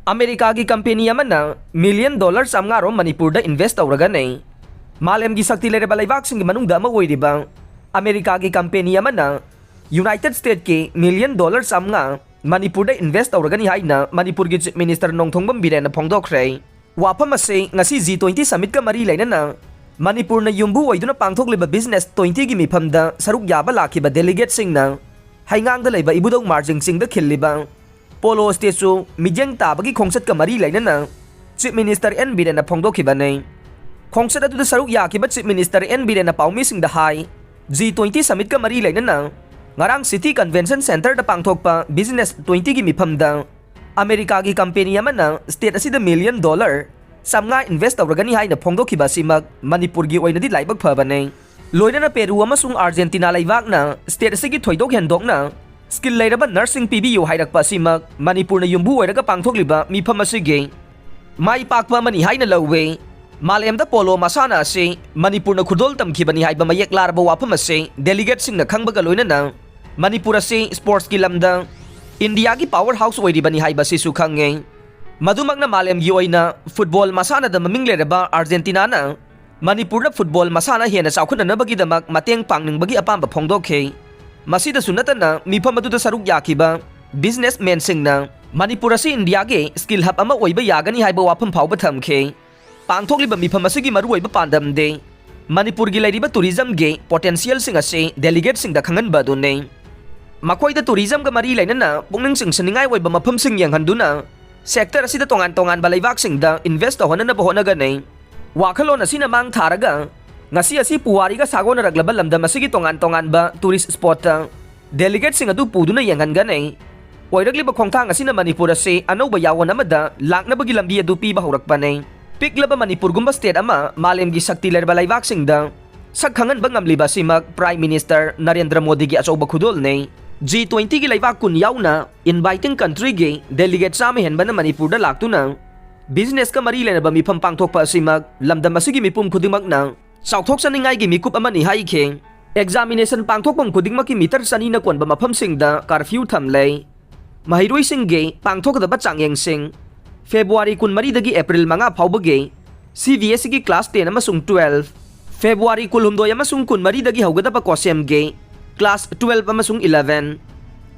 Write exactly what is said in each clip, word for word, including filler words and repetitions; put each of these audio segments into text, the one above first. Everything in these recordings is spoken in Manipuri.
ꯑꯃꯦꯔꯤꯀꯥꯒꯤ ꯀꯝꯄꯦꯅꯤ ꯑꯃꯅ ꯃꯤꯂꯤꯌꯟ ꯗꯣꯂꯔ ꯆꯥꯝꯃꯉꯥ ꯔꯣꯝ ꯃꯅꯤꯄꯨꯔꯗ ꯏꯟꯚꯦꯁ ꯇꯧꯔꯒꯅꯤ꯫ ꯃꯥꯂꯦꯝꯒꯤ ꯁꯛꯇꯤ ꯂꯩꯔꯕ ꯂꯩꯕꯥꯛꯁꯤꯡꯒꯤ ꯃꯅꯨꯡꯗ ꯑꯃ ꯑꯣꯏꯔꯤꯕ ꯑꯃꯦꯔꯤꯀꯥꯒꯤ ꯀꯝꯄꯦꯅꯤ ꯑꯃꯅ ꯌꯨꯅꯥꯏꯇꯦꯗ ꯁ꯭ꯇꯦꯠꯀꯤ ꯃꯤꯂꯤꯌꯟ ꯗꯣꯂꯔ ꯆꯥꯝꯃꯉꯥ ꯃꯅꯤꯄꯨꯔꯗ ꯏꯟꯚꯦꯁ ꯇꯧꯔꯒꯅꯤ ꯍꯥꯏꯅ ꯃꯅꯤꯄꯨꯔꯒꯤ ꯆꯤꯐ ꯃꯤꯅꯤꯁꯇꯔ ꯅꯣꯡꯊꯣꯝꯕꯝ ꯕꯤꯔꯦꯟꯅ ꯐꯣꯡꯗꯣꯛꯈ꯭ꯔꯦ꯫ ꯋꯥꯐꯝ ꯑꯁꯤ ꯉꯁꯤ ꯖꯤ ꯇ꯭ꯋꯦꯟꯇꯤ ꯁꯃꯤꯠꯀ ꯃꯔꯤ ꯂꯩꯅꯅ ꯃꯅꯤꯄꯨꯔꯅ ꯌꯨꯝꯕꯨ ꯑꯣꯏꯗꯨꯅ ꯄꯥꯡꯊꯣꯛꯂꯤꯕ ꯕꯤꯖꯤꯅꯦꯁ ꯇ꯭ꯋꯦꯟꯇꯤꯒꯤ ꯃꯤꯐꯝꯗ ꯁꯔꯨꯛ ꯌꯥꯕ ꯂꯥꯛꯈꯤꯕ ꯗꯦꯂꯤꯒꯦꯠꯁꯤꯡꯅ ꯍꯩꯉꯥꯡꯗ ꯂꯩꯕ ꯏꯕꯨꯙꯧ ꯃꯥꯔꯖꯤꯡ ꯆꯤꯡꯗ ꯈꯤꯜꯂꯤꯕ ꯄꯣꯂꯣ ꯁ꯭ꯇꯦꯆꯨ ꯃꯤꯠꯌꯦꯡ ꯇꯥꯕꯒꯤ ꯈꯣꯡꯆꯠꯀ ꯃꯔꯤ ꯂꯩꯅꯅ ꯆꯤꯐ ꯃꯤꯅꯤꯁꯇꯔ ꯑꯦꯟ ꯕꯤꯔꯦꯟꯅ ꯐꯣꯡꯗꯣꯛꯈꯤꯕꯅꯤ꯫ ꯈꯣꯡꯆꯠ ꯑꯗꯨꯗ ꯁꯔꯨꯛ ꯌꯥꯈꯤꯕ ꯆꯤꯐ ꯃꯤꯅꯤꯁꯇꯔ ꯑꯦꯟ ꯕꯤꯔꯦꯟꯅ ꯄꯥꯎꯃꯤꯁꯤꯡꯗ ꯍꯥꯏ, ꯖꯤ ꯇ꯭ꯋꯦꯟꯇꯤ ꯁꯃꯤꯠꯀ ꯃꯔꯤ ꯂꯩꯅꯅ ꯉꯔꯥꯡ ꯁꯤꯇꯤ ꯀꯟꯚꯦꯟꯁꯟ ꯁꯦꯟꯇꯔꯗ ꯄꯥꯡꯊꯣꯛꯄ ꯕꯤꯖꯤꯅꯦꯁ ꯇ꯭ꯋꯦꯟꯇꯤꯒꯤ ꯃꯤꯐꯝꯗ ꯑꯃꯦꯔꯤꯀꯥꯒꯤ ꯀꯝꯄꯦꯅꯤ ꯑꯃꯅ ꯁ꯭ꯇꯦꯠ ꯑꯁꯤꯗ ꯃꯤꯂꯤꯌꯟ ꯗꯣꯂꯔ ꯆꯥꯝꯃꯉꯥ ꯏꯟꯚꯦꯁ ꯇꯧꯔꯒꯅꯤ ꯍꯥꯏꯅ ꯐꯣꯡꯗꯣꯛꯈꯤꯕ ꯑꯁꯤꯃꯛ ꯃꯅꯤꯄꯨꯔꯒꯤ ꯑꯣꯏꯅꯗꯤ ꯂꯥꯏꯕꯛ ꯐꯕꯅꯤ꯫ ꯂꯣꯏꯅꯅ ꯄꯦꯔꯨ ꯑꯃꯁꯨꯡ ꯑꯥꯔꯖꯦꯟꯇꯤꯅꯥ ꯂꯩꯕꯥꯛꯅ ꯁ꯭ꯇꯦꯠ ꯑꯁꯤꯒꯤ ꯊꯣꯏꯗꯣꯛ ꯍꯦꯟꯗꯣꯛꯅ ꯁ꯭ꯀꯤꯜ ꯂꯩꯔꯕ ꯅꯔꯁꯁꯤꯡ ꯄꯤꯕꯤꯌꯨ ꯍꯥꯏꯔꯛꯄ ꯑꯁꯤꯃꯛ ꯃꯅꯤꯄꯨꯔꯅ ꯌꯨꯝꯕꯨ ꯑꯣꯏꯔꯒ ꯄꯥꯡꯊꯣꯛꯂꯤꯕ ꯃꯤꯐꯝ ꯑꯁꯤꯒꯤ ꯃꯥꯏ ꯄꯥꯛꯄ ꯑꯃꯅꯤ ꯍꯥꯏꯅ ꯂꯧꯏ꯫ ꯃꯥꯂꯦꯝꯗ ꯄꯣꯂꯣ ꯃꯁꯥꯟꯅ ꯑꯁꯤ ꯃꯅꯤꯄꯨꯔꯅ ꯈꯨꯗꯣꯜ ꯇꯝꯈꯤꯕꯅꯤ ꯍꯥꯏꯕ ꯃꯌꯦꯛ ꯂꯥꯔꯕ ꯋꯥꯐꯝ ꯑꯁꯤ ꯗꯦꯂꯤꯒꯦꯠꯁꯤꯡꯅ ꯈꯪꯕꯒ ꯂꯣꯏꯅꯅ ꯃꯅꯤꯄꯨꯔ ꯑꯁꯤ ꯁ꯭ꯄꯣꯔꯠꯁꯀꯤ ꯂꯝꯗ ꯏꯟꯗꯤꯌꯥꯒꯤ ꯄꯥꯋꯔ ꯍꯥꯎꯁ ꯑꯣꯏꯔꯤꯕꯅꯤ ꯍꯥꯏꯕ ꯑꯁꯤꯁꯨ ꯈꯪꯉꯤ꯫ ꯃꯗꯨꯃꯛꯅ ꯃꯥꯂꯦꯝꯒꯤ ꯑꯣꯏꯅ ꯐꯨꯠꯕꯣꯜ ꯃꯁꯥꯟꯅꯗ ꯃꯃꯤꯡ ꯂꯩꯔꯕ ꯑꯥꯔꯖꯦꯟꯇꯤꯅꯥꯅ ꯃꯅꯤꯄꯨꯔꯗ ꯐꯨꯠꯕꯣꯜ ꯃꯁꯥꯟꯅ ꯍꯦꯟꯅ ꯆꯥꯎꯈꯠꯅꯅꯕꯒꯤꯗꯃꯛ ꯃꯇꯦꯡ ꯄꯥꯡꯅꯤꯡꯕꯒꯤ ꯑꯄꯥꯝꯕ ꯐꯣꯡꯗꯣꯛꯈꯤ꯫ ꯃꯁꯤꯗꯁꯨ ꯅꯠꯇꯅ ꯃꯤꯐꯝ ꯑꯗꯨꯗ ꯁꯔꯨꯛ ꯌꯥꯈꯤꯕ ꯕꯤꯖꯤꯅꯦꯁꯃꯦꯟꯁꯤꯡꯅ ꯃꯅꯤꯄꯨꯔ ꯑꯁꯤ ꯏꯟꯗꯤꯌꯥꯒꯤ ꯁ꯭ꯀꯤꯜ ꯍꯕ ꯑꯃ ꯑꯣꯏꯕ ꯌꯥꯒꯅꯤ ꯍꯥꯏꯕ ꯋꯥꯐꯝ ꯐꯥꯎꯕ ꯊꯝꯈꯤ꯫ ꯄꯥꯡꯊꯣꯛꯂꯤꯕ ꯃꯤꯐꯝ ꯑꯁꯤꯒꯤ ꯃꯔꯨꯑꯣꯏꯕ ꯄꯥꯟꯗꯝꯗꯤ ꯃꯅꯤꯄꯨꯔꯒꯤ ꯂꯩꯔꯤꯕ ꯇꯨꯔꯤꯖꯝꯒꯤ ꯄꯣꯇꯦꯟꯁꯤꯌꯦꯜꯁꯤꯡ ꯑꯁꯤ ꯗꯦꯂꯤꯒꯦꯠꯁꯤꯡꯗ ꯈꯪꯍꯟꯕ ꯑꯗꯨꯅꯤ꯫ ꯃꯈꯣꯏꯗ ꯇꯨꯔꯤꯖꯝꯒ ꯃꯔꯤ ꯂꯩꯅꯅ ꯄꯨꯛꯅꯤꯡ ꯆꯤꯡꯁꯤꯟꯅꯤꯡꯉꯥꯏ ꯑꯣꯏꯕ ꯃꯐꯝꯁꯤꯡ ꯌꯦꯡꯍꯟꯗꯨꯅ ꯁꯦꯛꯇꯔ ꯑꯁꯤꯗ ꯇꯣꯉꯥꯟ ꯇꯣꯉꯥꯟꯕ ꯂꯩꯕꯥꯛꯁꯤꯡꯗ ꯏꯟꯚꯦꯁ ꯇꯧꯍꯟꯅꯅꯕ ꯍꯣꯠꯅꯒꯅꯤ꯫ ꯋꯥꯈꯜꯂꯣꯟ ꯑꯁꯤꯅ ꯃꯥꯡ ꯊꯥꯔꯒ ꯉꯁꯤ ꯑꯁꯤ ꯄꯨꯋꯥꯔꯤꯒ ꯁꯥꯒꯣꯟꯅꯔꯛꯂꯕ ꯂꯝꯗꯝ ꯑꯁꯤꯒꯤ ꯇꯣꯉꯥꯟ ꯇꯣꯉꯥꯟꯕ ꯇꯨꯔꯤꯁ ꯁ꯭ꯄꯣꯠꯇ ꯗꯦꯂꯤꯒꯦꯠꯁꯤꯡ ꯑꯗꯨ ꯄꯨꯗꯨꯅ ꯌꯦꯡꯍꯟꯒꯅꯤ꯫ ꯑꯣꯏꯔꯛꯂꯤꯕ ꯈꯣꯡꯊꯥꯡ ꯑꯁꯤꯅ ꯃꯅꯤꯄꯨꯔ ꯑꯁꯤ ꯑꯅꯧꯕ ꯌꯥꯑꯣꯟ ꯑꯃꯗ ꯂꯥꯛꯅꯕꯒꯤ ꯂꯝꯕꯤ ꯑꯗꯨ ꯄꯤꯕ ꯍꯧꯔꯛꯄꯅꯤ꯫ ꯄꯤꯛꯂꯕ ꯃꯅꯤꯄꯨꯔꯒꯨꯝꯕ ꯁ꯭ꯇꯦꯠ ꯑꯃ ꯃꯥꯂꯦꯝꯒꯤ ꯁꯛꯇꯤ ꯂꯩꯔꯕ ꯂꯩꯕꯥꯛꯁꯤꯡꯗ ꯁꯛ ꯈꯪꯍꯟꯕ ꯉꯝꯂꯤꯕ ꯑꯁꯤꯃꯛ ꯄ꯭ꯔꯥꯏꯝ ꯃꯤꯅꯤꯁꯇꯔ ꯅꯔꯦꯟꯗ꯭ꯔ ꯃꯣꯗꯤꯒꯤ ꯑꯆꯧꯕ ꯈꯨꯗꯣꯜꯅꯤ꯫ ꯖꯤ ꯇ꯭ꯋꯦꯟꯇꯤꯒꯤ ꯂꯩꯕꯥꯛ ꯀꯨꯟ ꯌꯥꯎꯅ ꯏꯟꯚꯥꯏꯇꯤꯡ ꯀꯟꯇ꯭ꯔꯤꯒꯤ ꯗꯦꯂꯤꯒꯦꯠ ꯆꯥꯝꯃ ꯍꯦꯟꯕꯅ ꯃꯅꯤꯄꯨꯔꯗ ꯂꯥꯛꯇꯨꯅ ꯕꯤꯖꯤꯅꯦꯁꯀ ꯃꯔꯤ ꯂꯩꯅꯕ ꯃꯤꯐꯝ ꯄꯥꯡꯊꯣꯛꯄ ꯑꯁꯤꯃꯛ ꯂꯝꯗꯝ ꯑꯁꯤꯒꯤ ꯃꯤꯄꯨꯝ ꯈꯨꯗꯤꯡꯃꯛꯅ ꯆꯥꯎꯊꯣꯛꯆꯅꯤꯡꯉꯥꯏꯒꯤ ꯃꯤꯀꯨꯞ ꯑꯃꯅꯤ ꯍꯥꯏꯈꯤ꯫ ꯑꯦꯛꯖꯥꯃꯤꯅꯦꯁꯟ ꯄꯥꯡꯊꯣꯛꯐꯝ ꯈꯨꯗꯤꯡꯃꯛꯀꯤ ꯃꯤꯇꯔ ꯆꯅꯤꯅ ꯀꯣꯟꯕ ꯃꯐꯝꯁꯤꯡꯗ ꯀꯥꯔꯐ꯭ꯌꯨ ꯊꯝꯂꯦ꯫ ꯃꯍꯩꯔꯣꯏꯁꯤꯡꯒꯤ ꯄꯥꯡꯊꯣꯛꯀꯗꯕ ꯆꯥꯡꯌꯦꯡꯁꯤꯡ, February ꯀꯨꯟꯃꯔꯤꯗꯒꯤ April ꯃꯉꯥ ꯐꯥꯎꯕꯒꯤ C B S Eꯒꯤ class ten ꯑꯃꯁꯨꯡ twelve, February ꯀꯨꯟꯍꯨꯝꯗꯣꯏ ꯑꯃꯁꯨꯡ ꯀꯨꯟꯃꯔꯤꯗꯒꯤ ꯍꯧꯒꯗꯕ COHSEMꯒꯤ class twelve ꯑꯃꯁꯨꯡ eleven,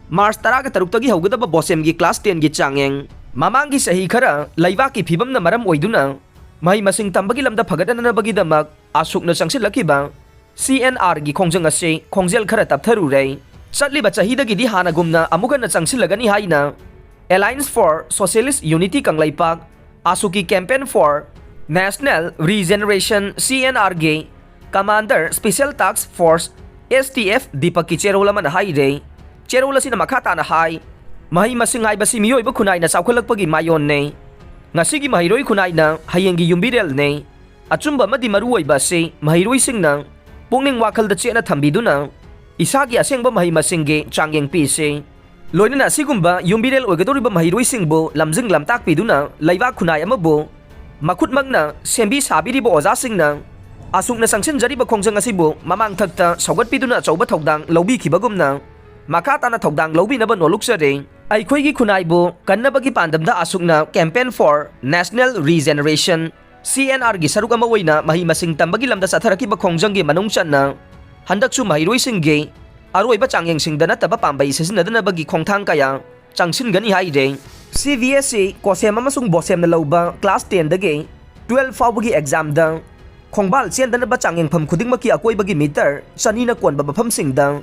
March ꯇꯔꯥꯒ ꯇꯔꯨꯛꯇꯒꯤ ꯍꯧꯒꯗꯕ BOSEMꯒꯤ class tenꯒꯤ ꯆꯥꯡꯌꯦꯡ꯫ ꯃꯃꯥꯡꯒꯤ ꯆꯍꯤ ꯈꯔ ꯂꯩꯕꯥꯛꯀꯤ ꯐꯤꯕꯝꯅ ꯃꯔꯝ ꯑꯣꯏꯗꯨꯅ ꯃꯍꯩ ꯃꯁꯤꯡ ꯇꯝꯕꯒꯤ ꯂꯝꯗ ꯐꯒꯠꯍꯟꯅꯕꯒꯤꯗꯃꯛ ꯑꯁꯨꯛꯅ ꯆꯪꯁꯤꯜꯂꯛꯈꯤꯕ C N Rꯒꯤ ꯈꯣꯡꯖꯪ ꯑꯁꯤ ꯈꯣꯡꯖꯦꯜ ꯈꯔ ꯇꯞꯊꯔꯨꯔꯦ꯫ ꯆꯠꯂꯤꯕ ꯆꯍꯤꯗꯒꯤꯗꯤ ꯍꯥꯟꯅꯒꯨꯝꯅ ꯑꯃꯨꯛ ꯍꯟꯅ ꯆꯪꯁꯤꯜꯂꯒꯅꯤ ꯍꯥꯏꯅ Alliance for Socialist Unity Kangleipak, ꯑꯁꯨꯛꯀꯤ Campaign for National Regeneration, C N Rꯒꯤ Commander Special Task Force, S T F, ꯗꯤꯄꯛꯀꯤ ꯆꯦꯔꯣꯜ ꯑꯃꯅ ꯍꯥꯏꯔꯦ꯫ ꯆꯦꯔꯣꯜ ꯑꯁꯤꯅ ꯃꯈꯥ ꯇꯥꯅ ꯍꯥꯏ, ꯃꯍꯩ ꯃꯁꯤꯡ ꯍꯥꯏꯕꯁꯤ ꯃꯤꯑꯣꯏꯕ ꯈꯨꯟꯅꯥꯏꯅ ꯆꯥꯎꯈꯠꯂꯛꯄꯒꯤ ꯃꯥꯏꯑꯣꯟꯅꯤ꯫ ꯉꯁꯤꯒꯤ ꯃꯍꯩꯔꯣꯏ ꯈꯨꯟꯅꯥꯏꯅ ꯍꯌꯦꯡꯒꯤ ꯌꯨꯝꯕꯤꯔꯦꯜꯅꯤ꯫ ꯑꯆꯨꯝꯕ ꯑꯃꯗꯤ ꯃꯔꯨꯑꯣꯏꯕ ꯑꯁꯤ ꯃꯍꯩꯔꯣꯏꯁꯤꯡꯅ ꯄꯨꯛꯅꯤꯡ ꯋꯥꯈꯜꯗ ꯆꯦꯠꯅ ꯊꯝꯕꯤꯗꯨꯅ ꯏꯁꯥꯒꯤ ꯑꯁꯦꯡꯕ ꯃꯍꯩ ꯃꯁꯤꯡꯒꯤ ꯆꯥꯡꯌꯦꯡ ꯄꯤꯁꯤ꯫ ꯂꯣꯏꯅꯅ ꯑꯁꯤꯒꯨꯝꯕ ꯌꯨꯝꯕꯤꯔꯦꯜ ꯑꯣꯏꯒꯗꯧꯔꯤꯕ ꯃꯍꯩꯔꯣꯏꯁꯤꯡꯕꯨ ꯂꯝꯖꯤꯡ ꯂꯝꯇꯥꯛꯄꯤꯗꯨꯅ ꯂꯩꯕꯥꯛ ꯈꯨꯟꯅꯥꯏ ꯑꯃꯕꯨ ꯃꯈꯨꯠꯃꯛꯅ ꯁꯦꯝꯕꯤ ꯁꯥꯕꯤꯔꯤꯕ ꯑꯣꯖꯥꯁꯤꯡꯅ ꯑꯁꯨꯛꯅ ꯆꯪꯁꯤꯟꯖꯔꯤꯕ ꯈꯣꯡꯖꯪ ꯑꯁꯤꯕꯨ ꯃꯃꯥꯡꯊꯛꯇ ꯁꯧꯒꯠꯄꯤꯗꯨꯅ ꯑꯆꯧꯕ ꯊꯧꯗꯥꯡ ꯂꯧꯕꯤꯈꯤꯕꯒꯨꯝꯅ ꯃꯈꯥ ꯇꯥꯅ ꯊꯧꯗꯥꯡ ꯂꯧꯕꯤꯅꯕ ꯅꯣꯜꯂꯨꯛꯆꯔꯤ꯫ ꯑꯩꯈꯣꯏꯒꯤ ꯈꯨꯟꯅꯥꯏꯕꯨ ꯀꯟꯅꯕꯒꯤ ꯄꯥꯟꯗꯝꯗ ꯑꯁꯨꯛꯅ Campaign for National Regeneration, C N Rꯒꯤ ꯁꯔꯨꯛ ꯑꯃ ꯑꯣꯏꯅ ꯃꯍꯩ ꯃꯁꯤꯡ ꯇꯝꯕꯒꯤ ꯂꯝꯗ ꯆꯠꯊꯔꯛꯈꯤꯕ ꯈꯣꯡꯖꯪꯒꯤ ꯃꯅꯨꯡ ꯆꯟꯅ ꯍꯟꯗꯛꯁꯨ ꯃꯍꯩꯔꯣꯏꯁꯤꯡꯒꯤ ꯑꯔꯣꯏꯕ ꯆꯥꯡꯌꯦꯡꯁꯤꯡꯗ ꯅꯠꯇꯕ ꯄꯥꯝꯕꯩ ꯁꯤꯖꯤꯟꯅꯗꯅꯕꯒꯤ ꯈꯣꯡꯊꯥꯡ ꯀꯌꯥ ꯆꯪꯁꯤꯟꯒꯅꯤ ꯍꯥꯏꯔꯦ꯫ C B S E, COHSEM ꯑꯃꯁꯨꯡ BOSEMꯅ ꯂꯧꯕ class tenꯗꯒꯤ twelve ꯐꯥꯎꯕꯒꯤ examꯗ ꯈꯣꯡꯕꯥꯜ ꯆꯦꯟꯗꯅꯕ ꯆꯥꯡꯌꯦꯡꯐꯝ ꯈꯨꯗꯤꯡꯃꯛꯀꯤ ꯑꯀꯣꯏꯕꯒꯤ meter ꯆꯅꯤꯅ ꯀꯣꯟꯕ ꯃꯐꯝꯁꯤꯡꯗ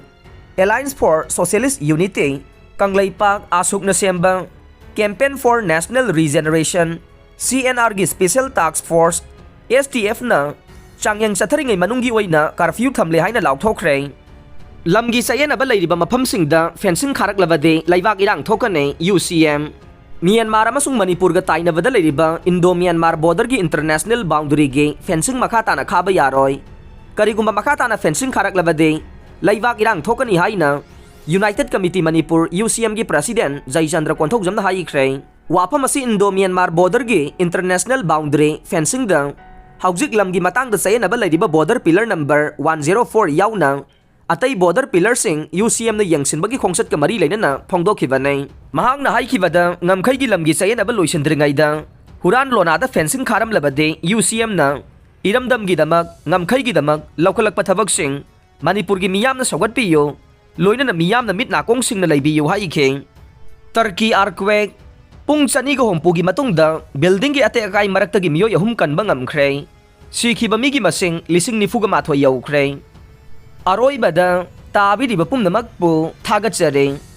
Alliance for Socialist Unity, Kangleipak, ꯑꯁꯨꯛꯅ ꯁꯦꯝꯕ Campaign for National Regeneration, C N Rꯒꯤ Special Task Force, S T Fꯅ ꯆꯥꯡꯌꯦꯡ ꯆꯠꯊꯔꯤꯉꯩ ꯃꯅꯨꯡꯒꯤ ꯑꯣꯏꯅ curfew ꯊꯝꯂꯦ ꯍꯥꯏꯅ ꯂꯥꯎꯊꯣꯛꯈ꯭ꯔꯦ꯫ ꯂꯝꯒꯤ ꯆꯌꯦꯠꯅꯕ ꯂꯩꯔꯤꯕ ꯃꯐꯝꯁꯤꯡꯗ fencing ꯈꯥꯔꯛꯂꯕꯗꯤ ꯂꯩꯕꯥꯛ ꯏꯔꯥꯡ ꯊꯣꯛꯀꯅꯤ, U C M꯫ ꯃ꯭ꯌꯥꯟꯃꯥꯔ ꯑꯃꯁꯨꯡ ꯃꯅꯤꯄꯨꯔꯒ ꯇꯥꯏꯅꯕꯗ ꯂꯩꯔꯤꯕ Indo Myanmar borderꯒꯤ international boundaryꯒꯤ fencing ꯃꯈꯥ ꯇꯥꯅ ꯈꯥꯕ ꯌꯥꯔꯣꯏ꯫ ꯀꯔꯤꯒꯨꯝꯕ ꯃꯈꯥ ꯇꯥꯅ fencing ꯈꯥꯔꯛꯂꯕꯗꯤ ꯂꯩꯕꯥꯛ ꯏꯔꯥꯡ ꯊꯣꯛꯀꯅꯤ ꯍꯥꯏꯅ United Committee Manipur, U C Mꯒꯤ president ꯖꯩꯆꯟꯗ꯭ꯔ ꯀꯣꯟꯊꯧꯖꯝꯅ ꯍꯥꯏꯈ꯭ꯔꯦ꯫ ꯋꯥꯐꯝ ꯑꯁꯤ Indo Myanmar borderꯒꯤ international boundary fencingꯗ ꯍꯧꯖꯤꯛ ꯂꯝꯒꯤ ꯃꯇꯥꯡꯗ ꯆꯌꯦꯠꯅꯕ ꯂꯩꯔꯤꯕ border pillar number one zero four ꯌꯥꯎꯅ ꯑꯇꯩ border pillarꯁꯤꯡ U C Mꯅ ꯌꯦꯡꯁꯤꯟꯕꯒꯤ ꯈꯣꯡꯆꯠꯀ ꯃꯔꯤ ꯂꯩꯅꯅ ꯐꯣꯡꯗꯣꯛꯈꯤꯕꯅꯤ꯫ ꯃꯍꯥꯛꯅ ꯍꯥꯏꯈꯤꯕꯗ, ꯉꯝꯈꯩꯒꯤ ꯂꯝꯒꯤ ꯆꯌꯦꯠꯅꯕ ꯂꯣꯏꯁꯤꯟꯗ꯭ꯔꯤꯉꯩꯗ ꯍꯨꯔꯥꯟ ꯂꯣꯅꯥꯗ fencing ꯈꯥꯔꯝꯂꯕꯗꯤ ꯌꯨ ꯁꯤ ꯑꯦꯝꯅ ꯏꯔꯝꯗꯝꯒꯤꯗꯃꯛ, ꯉꯝꯈꯩꯒꯤꯗꯃꯛ ꯂꯧꯈꯠꯂꯛꯄ ꯊꯕꯛꯁꯤꯡ ꯃꯅꯤꯄꯨꯔꯒꯤ ꯃꯤꯌꯥꯝꯅ ꯁꯧꯒꯠꯄꯤꯌꯨ, ꯂꯣꯏꯅꯅ ꯃꯤꯌꯥꯝꯅ ꯃꯤꯠ ꯅꯥꯀꯣꯡꯁꯤꯡꯅ ꯂꯩꯕꯤꯌꯨ ꯍꯥꯏꯈꯤ꯫ Turkey earthquake꯫ ꯄꯨꯡ ꯆꯅꯤꯒ ꯍꯨꯝꯐꯨꯒꯤ ꯃꯇꯨꯡꯗ buildingꯒꯤ ꯑꯇꯦꯛ ꯑꯀꯥꯏ ꯃꯔꯛꯇꯒꯤ ꯃꯤꯑꯣꯏ ꯑꯍꯨꯝ ꯀꯟꯕ ꯉꯝꯈ꯭ꯔꯦ꯫ ꯁꯤꯈꯤꯕ ꯃꯤꯒꯤ ꯃꯁꯤꯡ ꯂꯤꯁꯤꯡ ꯅꯤꯐꯨꯒ ꯃꯥꯊꯣꯏ ꯌꯧꯈ꯭ꯔꯦ꯫ ꯑꯔꯣꯏꯕꯗ, ꯇꯥꯕꯤꯔꯤꯕ ꯄꯨꯝꯅꯃꯛꯄꯨ ꯊꯥꯒꯠꯆꯔꯤ꯫